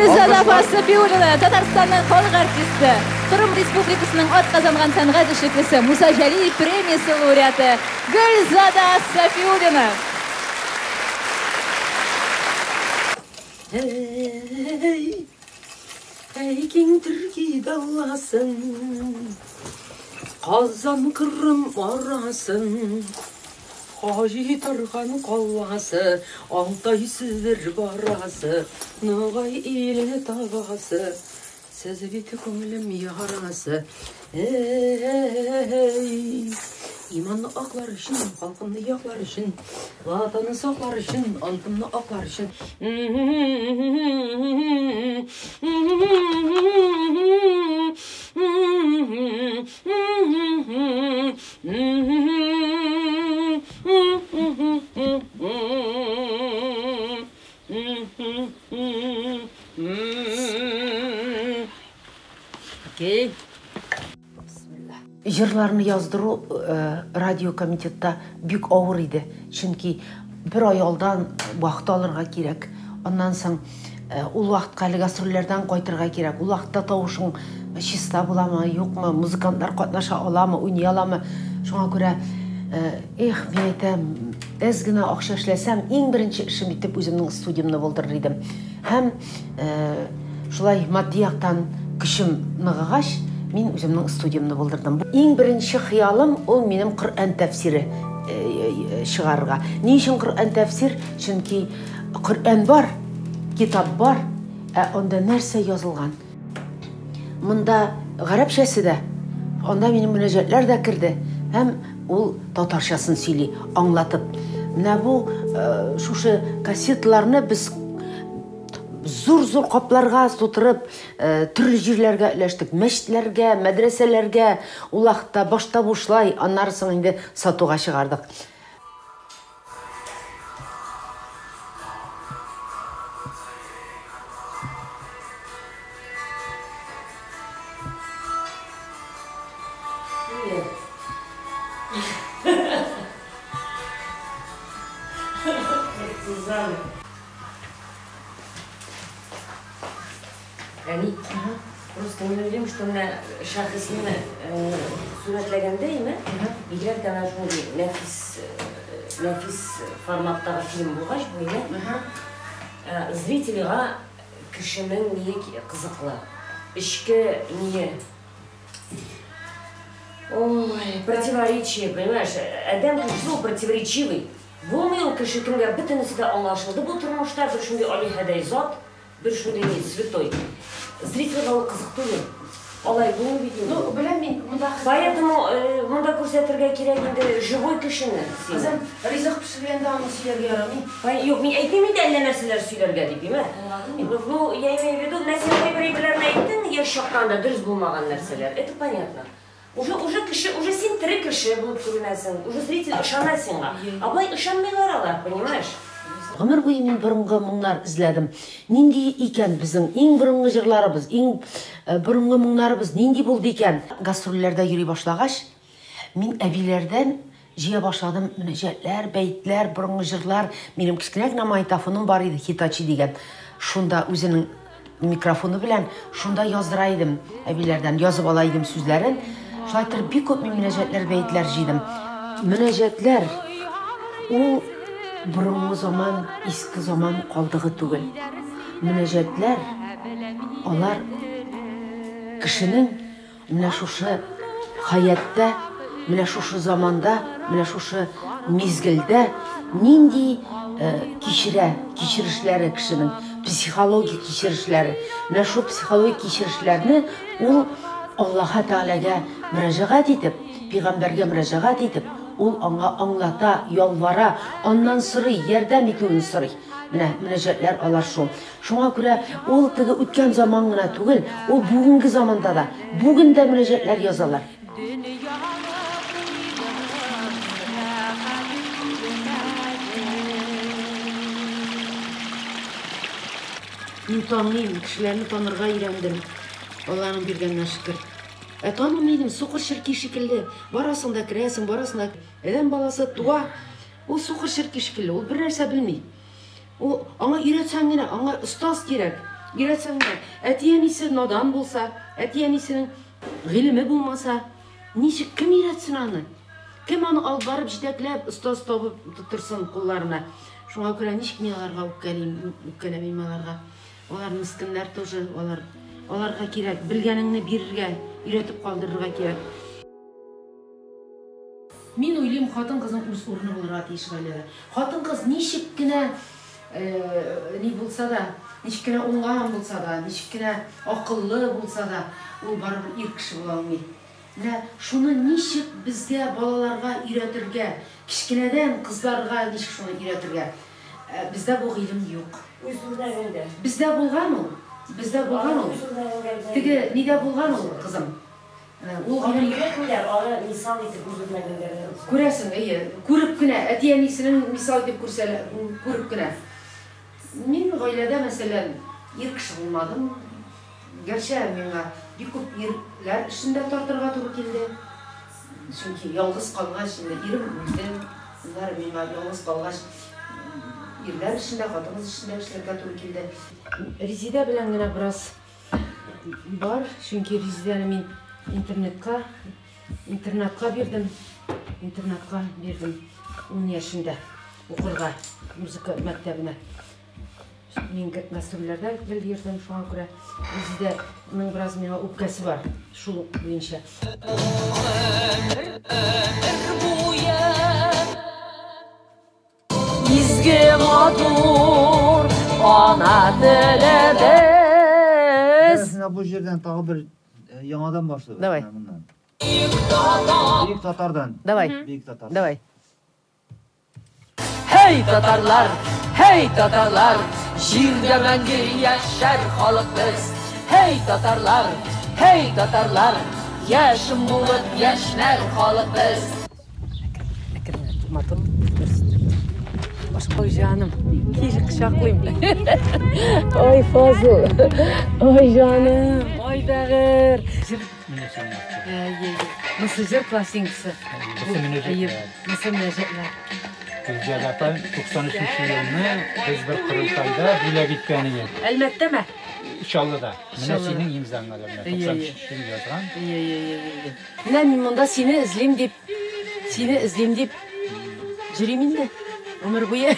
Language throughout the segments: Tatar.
Гөлзада апа Сафиуллина, Татарстанның халык артисты, Кырым Республикасының атказанган сәнгать эшлеклесе, Муса Җәлил премиясе лауреаты Гөлзада Сафиуллина. Әй, әй, киң төрки даласын, Казан Кырым арасын, Хаҗи торган каласы, Алтай Себер барасы, Ногай иле табасы, Сез бит күңелем ярасы. Әй, иманны аклар өчен, халкымны яклар өчен, Ватанны саклар өчен, антымны аклар өчен. Окей. Җырларны яздыру радиокомитетта бик авыр иде. Чөнки бер ай алдан вакыт алырга кирәк. Аннан соң ул вакытка әле гастрольләрдән кайтырга кирәк. Ул вакытта тавышың чиста буламы, юкмы, музыкантлар катнаша аламы, уйный аламы. Шуңа күрә, эх, мин әйтәм, әз генә акча эшләсәм, иң беренче эшем итеп үземнең студиямне булдырыр идем. Һәм шулай матди яктан көчем ныгыгач, мин үземнең студиямне булдырдым. Иң беренче хыялым ул минем Коръән тәфсире чыгарырга. Ни өчен Коръән тәфсир? Чөнки Коръән бар, китап бар, ә анда нәрсә язылган? Монда гарәпчәсе дә, анда минем мөнәҗәтләр дә керде һәм ул татарчасын сөйли, аңлатып. Менә бу шушы кассеталарны без зур-зур капларга тутырып, төрле җирләргә өләштек. Мәчетләргә, мәдрәсәләргә, ул вакытта башта бушлай, аннары соң инде сатуга чыгардык. Привет. Партизаны. Әни, просто мин уйлыйм, что менә шәхесне сурәтләгәндә, име, бигрәк тә менә шундый нәфис, нәфис форматтагы фильм булгач бу, име, зрительгә кешенең ние кызыклы, эчке ние. Ой, противоречие, понимаешь, адәм кешесе ул противоречивый. Булмый ул кеше, кемгә бөтенесе дә аңлашылды бу тормышта, бер шундый алиһәдәй зат, бер шундый ни, святой. Зрительгә ул кызык түгел. Алай булмый бит инде. Ну, беләм мин, монда Поэтому монда күрсәтергә кирәк инде живой кешене син. Кызым, ризык пешергәндә аны сөйләргә ярамый. Юк, мин әйтмим инде әллә нәрсәләр сөйләргә дип, име? Ну, я имею в виду, менә син кайбер әйберләрне әйттең, яшь чактан да дөрес булмаган нәрсәләр. Это понятно. Уже, уже кеше, уже син тере кеше булып күренәсең, уже зритель ышана сиңа. Ә болай ышанмыйлар алар, понимаешь? Гомер буе мин борынгы моңнар эзләдем. Нинди икән безнең иң борынгы җырларыбыз, иң борынгы моңнарыбыз нинди булды икән? Гастрольләрдә йөри башлагач, мин әбиләрдән җыя башладым мөнәҗәтләр, бәетләр, борынгы җырлар. Минем кечкенә генә магнитофоным бар иде, Хитачи дигән. Шунда үзенең микрофоны белән шунда яздыра идем әбиләрдән, язып ала идем сүзләрен. Шулай итеп бик күп мин мөнәҗәтләр, бәетләр җыйдым. Мөнәҗәтләр ул борынгы заман, иске заман калдыгы түгел. Мөнәҗәтләр алар кешенең менә шушы хәятта, менә шушы заманда, менә шушы мизгелдә нинди кичерә, кичерешләре кешенең, психологик кичерешләре. Менә шул психологик кичерешләрне ул Аллаһы Тәгаләгә мөрәҗәгать итеп, пәйгамбәргә мөрәҗәгать итеп, ул аңа аңлата, ялвара, аннан сорый, ярдәм итүен сорый. Менә мөрәҗәгатьләр алар шул. Шуңа күрә ул теге үткән заман гына түгел, ул бүгенге заманда да, бүген дә мөрәҗәгатьләр язалар. Мин таныйм, кешеләрне танырга өйрәндем. Алланың биргәненә шөкер. Ә танымый идем, сукыр черки шикелле. Барасың да керәсең, барасың да. Адәм баласы туа, ул сукыр черки шикелле, ул бернәрсә белми. Ул аңа өйрәтсәң генә, аңа остаз кирәк. Өйрәтсәң дә, әти-әнисе надан булса, әти-әнисенең гыйлеме булмаса, ничек, кем өйрәтсен аны? Кем аны алып барып, җитәкләп, остаз табып тоттырсын кулларына? Шуңа күрә ничек мин аларга үпкәлим, үпкәләмим аларга. Алар мескеннәр тоже, алар, аларга кирәк, белгәнеңне бирергә, өйрәтеп калдырырга кирәк. Мин уйлыйм, хатын-кызның үз урыны булырга тиеш гаиләдә. Хатын-кыз ничек кенә ни булса да, ничек кенә уңган булса да, ничек кенә акыллы булса да, ул барыбер ир кеше була алмый. Менә шуны ничек безгә балаларга өйрәтергә, кечкенәдән кызларга ничек шуны өйрәтергә? Бездә бу гыйлем юк. Үз үрнәгеңдә. Бездә булган ул, бездә булган ул. Теге нидә булган ул, кызым? Ул Аны өйрәтмиләр, аны мисал итеп үз үрнәгеңдә генә үсә. Күрәсең, әйе, күреп кенә, әти-әнисенең мисал итеп күрсәлә, күреп кенә. Мин гаиләдә, мәсәлән, ир кеше булмадым. Гәрчә миңа бик күп ирләр эшен дә тартырга туры килде. Чөнки ялгыз калгач, инде ирем үлде. Аннары миңа ялгыз калгач, ирләр эшен дә, хатын-кыз эшен дә эшләргә туры килде. Резидә белән генә бераз Бар, чөнки Резидәне мин интернетка, интернатка бирдем. Интернатка бирдем 10 яшендә укырга музыка мәктәбенә. Мин гастрольләрдә гел йөрдем, шуңа күрә Резидәнең бераз миңа үпкәсе бар шул буенча. Изге матур ана телебез. Менә бу җирдән тагы бер яңадан башлыйбыз. Давай. Бөек татардан. Давай. Бөек татар. Давай. Һей, татарлар, һей, татарлар, җирдә мәңге яшәр халык без. Һей, татарлар, һей, татарлар, яшен булып яшьнәр халык без. Матур. Ой, җаным, кил кочаклыйм. Ой, Фазыл. Ой, җаным. Ой, бәгырь. Монысы җыр пластинкасы. Монысы мөнәҗәтләр. Гөлзада апа 93 елны без бер корылтайда бүләк иткән иде. Әлмәттәме? Чаллыда. Менә синең имзаң әле менә 93 ел язган. Менә мин монда сине эзлим дип, сине эзлим дип йөрим инде. Гомер буе.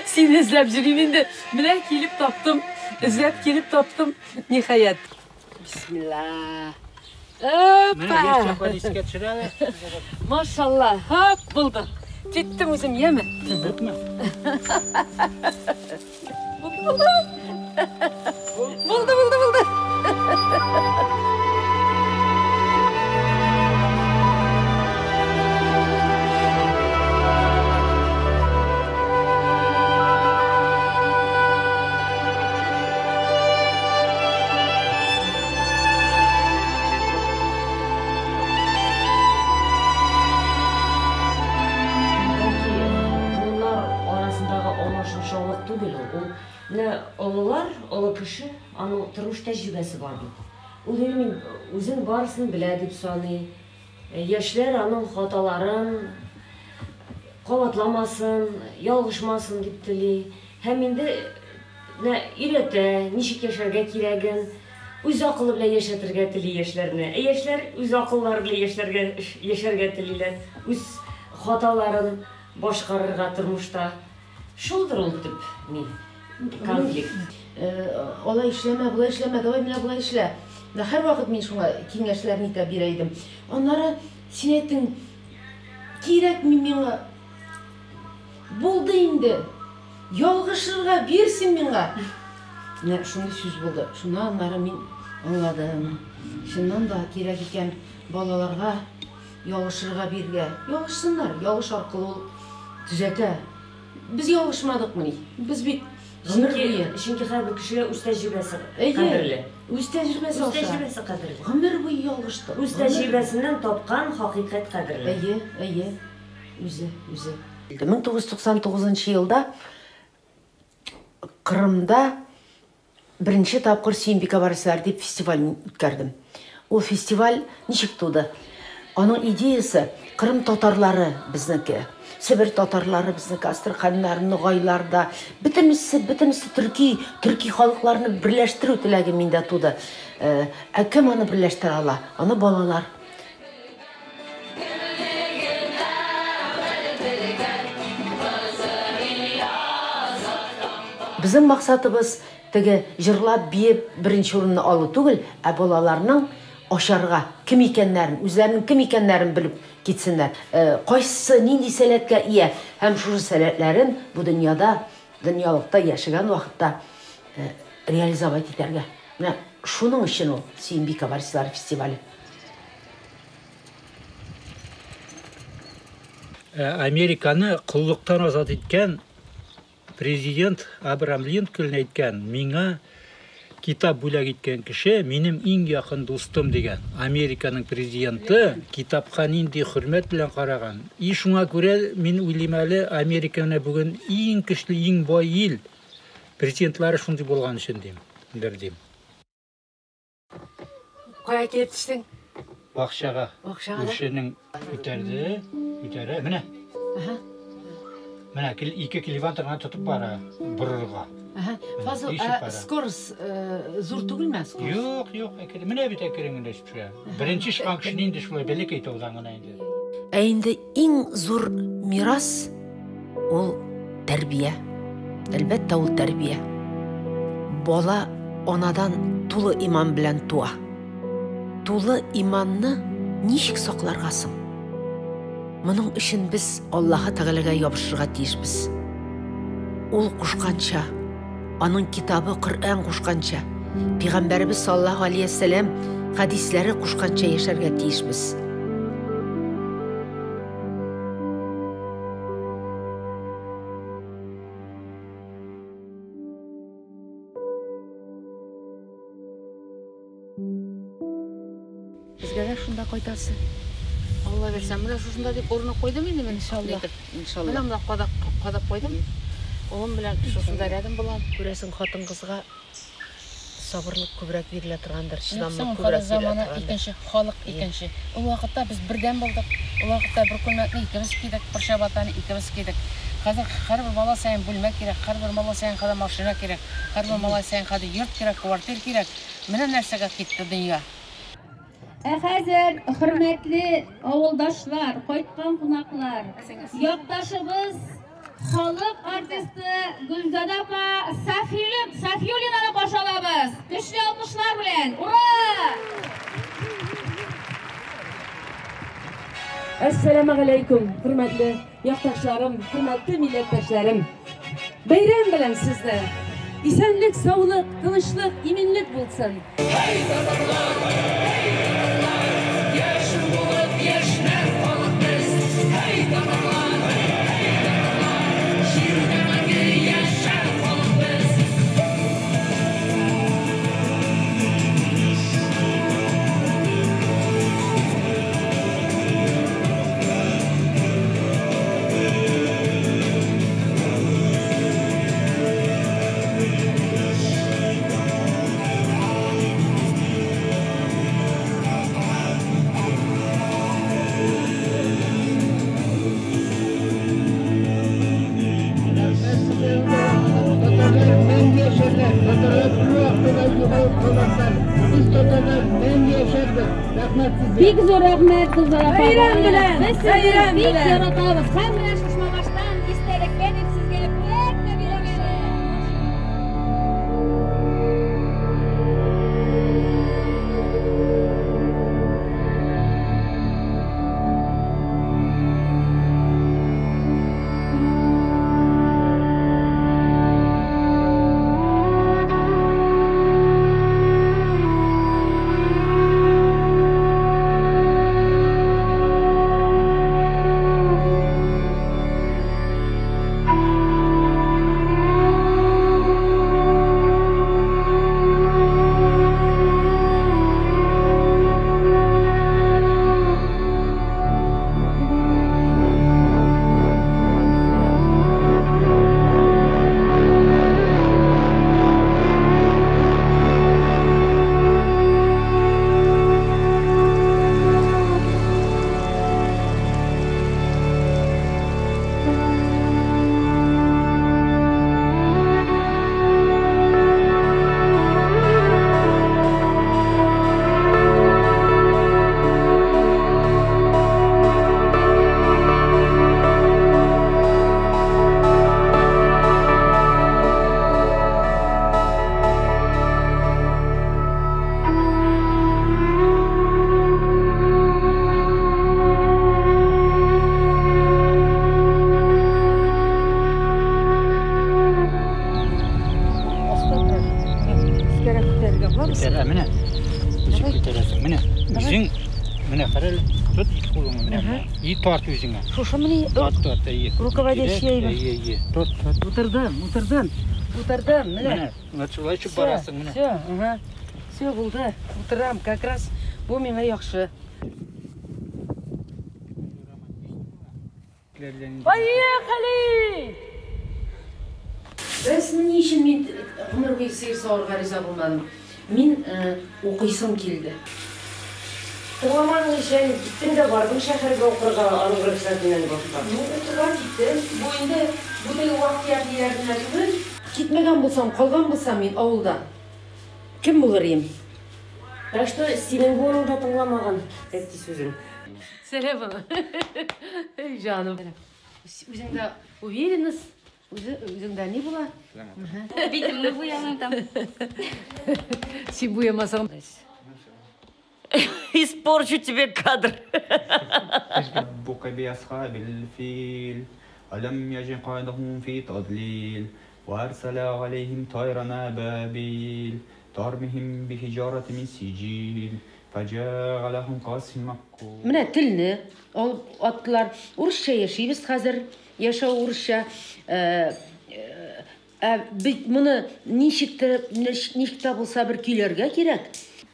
Сине эзләп йөрим инде. Менә килеп таптым. Эзләп килеп таптым. Ниһаять. Бисмилла. Опа! Искә төшерә әле. Машалла, һап булды. Киттем үзем, яме? Бетме? Булды, булды. Булды, булды. Бәлки, буыннар арасындагы алмашынучанлык түгел ул. Ул менә олылар, олы кеше, аның тормыш тәҗрибәсе бар бит. Ул инде мин үзен барысын белә дип саный. Яшьләр аның хаталарын кабатламасын, ялгышмасын дип тели. Һәм инде менә өйрәтә, ничек яшәргә кирәген, үз акылы белән яшәтергә тели яшьләрне. Ә яшьләр үз акыллары белән яшьләргә яшәргә телиләр, үз хаталарын башкарырга тормышта. Шулдыр ул төп ни, конфликт. Алай эшләмә, болай эшләмә, давай менә болай эшлә. Менә һәрвакыт мин шуңа киңәшләр нитә бирә идем. Аннары син әйттең, кирәкми миңа. Булды инде. Ялгышырга бир син миңа. Менә шундый сүз булды. Шуннан аннары мин аңладым. Чыннан да кирәк икән балаларга ялгышырга бирергә. Ялгышсыннар, ялгыш аркылы ул төзәтә. Без ялгышмадыкмыни? Без бит гомер буе. Чөнки һәрбер кешегә үз тәҗрибәсе кадерле. Үз тәҗрибәсе Үз тәҗрибәсе кадерле. Гомер буе ялгыштык. Үз тәҗрибәсеннән тапкан хакыйкать кадерле. Әйе, әйе. Үзе, үзе. 1999 елда Кырымда беренче тапкыр Сөембикә варислар дип фестиваль үткәрдем. Ул фестиваль ничек туды? Аның идеясы Кырым татарлары безнеке. Себер татарлары безнеке, Астраханнар, Ногайлар да. Бөтенесе, бөтенесе төрки, төрки халыкларны берләштерү теләге миндә туды. Ә кем аны берләштерә ала? Аны балалар. Безнең максатыбыз теге җырлап, биеп беренче урынны алу түгел, ә балаларның ачарга кем икәннәрен, үзләренең кем икәннәрен белеп китсеннәр. Кайсысы нинди сәләткә ия һәм шушы сәләтләрен бу дөньяда, дөньялыкта яшәгән вакытта реализовать итәргә. Менә шуның өчен ул Сөембикә вальслары фестивале. Американы коллыктан азат иткән президент Абрам Линкольн әйткән, миңа китап бүләк иткән кеше минем иң якын дустым дигән. Американың президенты китапка нинди хөрмәт белән караган. И шуңа күрә мин уйлыйм әле, Америка менә бүген иң көчле, иң бай ил. Президентлары шундый булган өчен дим, бер дим. Кая килеп төштең? Бакчага. Бакчага. Күршенең күтәрде, күтәрә. Менә. Ага. Менә ике килеватор гына тотып бара борырга. Ага. Фазыл, скорость зур түгелме скорость? Юк, юк, әкрен. Менә бит әкрен генә төшә. Беренче чыккан кеше инде шулай бәләкәй таудан гына инде. Ә инде иң зур мирас ул тәрбия. Әлбәттә, ул тәрбия. Бала анадан тулы иман белән туа. Тулы иманны ничек сакларга соң? Моның өчен без Аллаһы Тәгаләгә ябышырга тиешбез. Ул кушканча, аның китабы Коръән кушканча, Пәйгамбәребез саллаллаһу алейһи вәсәлләм хәдисләре кушканча яшәргә тиешбез. Безгә дә шунда кайтасы. Алла бирсә, менә шушында дип урыны куйдым инде мин. Иншалла. Иншалла. Менә монда кадак куйдым. Улым белән шушында рядом булам. Күрәсең, хатын-кызга сабырлык күбрәк бирелә торгандыр, чыдамлык күбрәк бирелә торгандыр. Икенче, халык икенче. Ул вакытта без бердәм булдык. Ул вакытта бер күлмәкне икебез кидек, бер чабатаны икебез кидек. Хәзер һәрбер бала саен бүлмә кирәк, һәрбер бала саен хәзер машина кирәк, һәрбер бала саен хәзер йорт кирәк, квартир кирәк. Менә нәрсәгә китте дөнья. Ә хәзер, хөрмәтле авылдашлар, кайткан кунаклар, якташыбыз халык артисты Гөлзада апа Сафиуллинаны каршы алабыз. Көчле алкышлар белән. Ура! Әссәламу алейкум, хөрмәтле якташларым, хөрмәтле милләттәшләрем. Бәйрәм белән сезне. Исәнлек, саулык, тынычлык, иминлек булсын. Һей, татарлар! Һей, татарлар! Яшел булып яшьнәр халык без. Һей, татарлар! Һей, татарлар! Җирдә мәңге яшәр халык без. Бик зур рәхмәт, Гөлзада апа. Бәйрәм белән! Без сезне Бәйрәм бик белән! яратабыз. Һәм менә Шушмабаштан истәлеккә дип сезгә бүләк тә бирәм әле. Алабыз? Күтәрә, менә. Ничек күтәрәсең? Менә. Үзең менә кара әле. Тот ике кулыңны менә. И тарт үзеңә. Шушымыни? Тарт, тарт, әйе. Руководящий әйбер. Әйе, әйе. Тарт, тарт. Утырдым, утырдым. Утырдым, менә. Менә, менә шулай чүп барасың, менә. Все, ага. Все булды. Утырам, как раз бу миңа яхшы. Поехали! Без ни өчен мин гомер буе сыер саварга риза булмадым? Мин укыйсым килде. Тыңламадың ич әле, киттең дә бардың шәһәргә укырга, аның рөхсәтеннән башка. Ну, укырга киттем. Бу инде, бу теге вак-төяк ниләр генә түгел. Китмәгән булсам, калган булсам мин авылда, кем булыр идем? Так что синең буының да тыңламаган әти сүзен. Сәлам, балам. Эй, җаным. Үзеңдә уверенность, үзеңдә ни була? Битемне буямыйм там. Син буямасаң. Испорчу тебе кадр. ربك بأصحاب الفيل ألم يجعل قيدهم في تضليل وأرسل عليهم طيرا أبابيل ترميهم بحجارة من سجيل فجعلهم كعصف مأكول. Менә телне алып аттылар. Урысча яшибез хәзер. Яшәү урысча. Ә бит моны ничек тә булса бер көйләргә кирәк.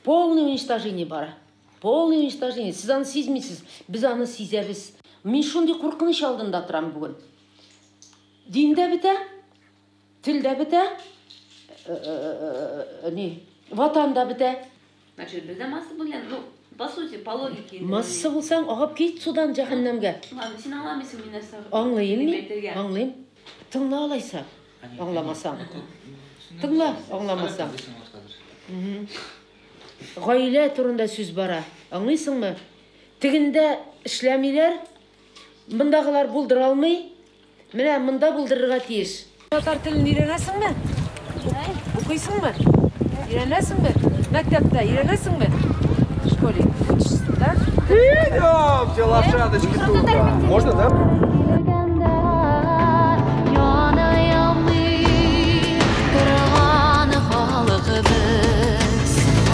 Полное уничтожение бара. Полное уничтожение. Сез аны сизмисез, без аны сизәбез. Мин шундый куркыныч алдында торам бүген. Дин дә бетә, тел дә бетә, ни, ватан да бетә. Значит, бездә масса булган, ну, по сути, по логике. Масса булсаң, агып кит судан җәһәннәмгә. Ладно, син аңламыйсың мин нәрсә. Аңлыйм мин, аңлыйм. Тыңла алайса, аңламасаң. Тыңла, аңламасаң. Гаилә турында сүз бара. Аңлыйсыңмы? Тегендә эшләмиләр, мондагылар булдыра алмый. Менә монда булдырырга тиеш. Татар телен өйрәнәсеңме? Укыйсыңмы? Өйрәнәсеңме? Мәктәптә өйрәнәсеңме? В школе учишься, да? Идемте, лошадочки тут. Можно, да?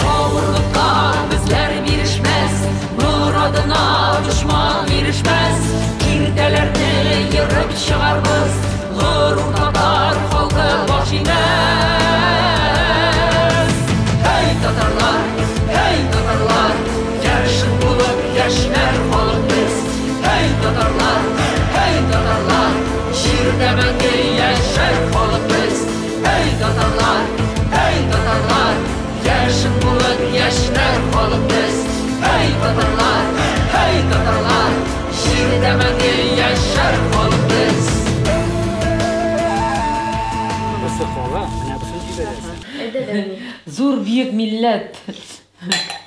Авырлыкка безләр бирешмәс, морадына дошман ирешмәс. Киртәләрне ерып чыгарбыз, горур татар халкы баш имәс. Һәй, татарлар, һәй, татарлар, яшен булып яшьнәр халык без. Һәй, татарлар, һәй, татарлар, җирдә мәңге яшәр халык без. Һәй, татарлар, һәй, татарлар, яшен булып яшьнәр халык без. Һәй, татарлар, һәй, татарлар, җирдә мәңге яшәр халык без. Бусы кала, менә бусын җибәрәсең. Зур бөек милләт,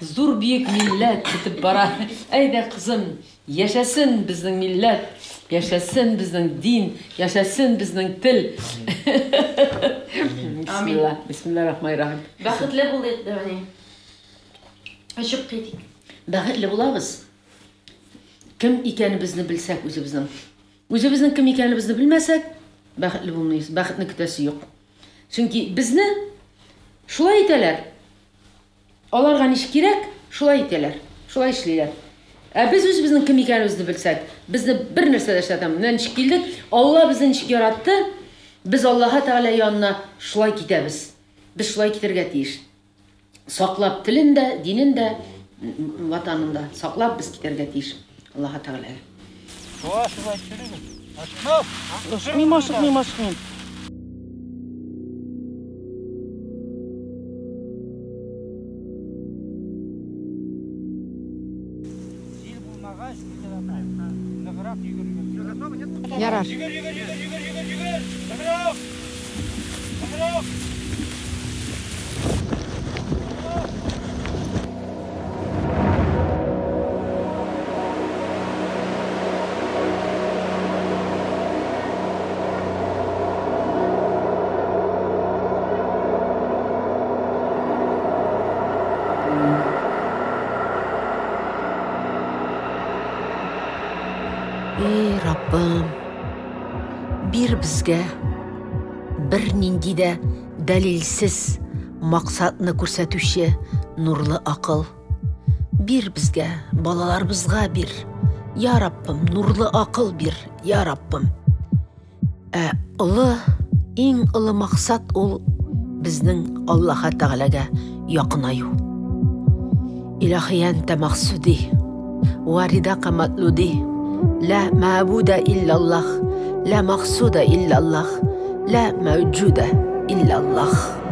зур бөек милләт бетеп бара. Әйдә, кызым, яшәсен безнең милләт, яшәсен безнең дин, яшәсен безнең тел. Бисмилла, бисмилла рахмани рахим. Бәхетле булыйк, Дәвани. Очып китик. Бәхетле булабыз. Кем икәнебезне белсәк үзебезнең. Үзебезнең кем икәнебезне белмәсәк, бәхетле булмыйбыз, бәхетне көтәсе юк. Чөнки безне шулай итәләр. Аларга ничек кирәк, шулай итәләр, шулай эшлиләр. Ә без үзебезнең кем икәнебезне белсәк, безне бер нәрсә дә эшләтә. Менә ничек килдек, Алла безне ничек яратты, без Аллаһ Тәгалә янына шулай китәбез. Без шулай китәргә тиеш. Саклап телен дә, динен дә, ватанын да саклап без китәргә тиеш Аллаһ Тәгаләгә. Шулай, шулай төшерегез. Ашыкма. Ашыкмыйм, ашыкмыйм, ашыкмыйм. Ярар. Йөгер, йөгер, йөгер, йөгер, йөгер, йөгер. Ныграк. Ныграк. Эй, Раббым, бир безгә бернинди дә дәлилсез Максатны күрсәтүче нурлы акыл. Бир безгә, балаларыбызга бир. Я Раббым, нурлы акыл бир, я Раббым. Ә олы, иң олы максат ул безнең Аллаһы Тәгаләгә якынаю. Илаһи әнтә максуди, ва ридака матлуди, ла мәбуда иллаллах, ла максуда иллаллах, ла мәүҗуда иллаллах.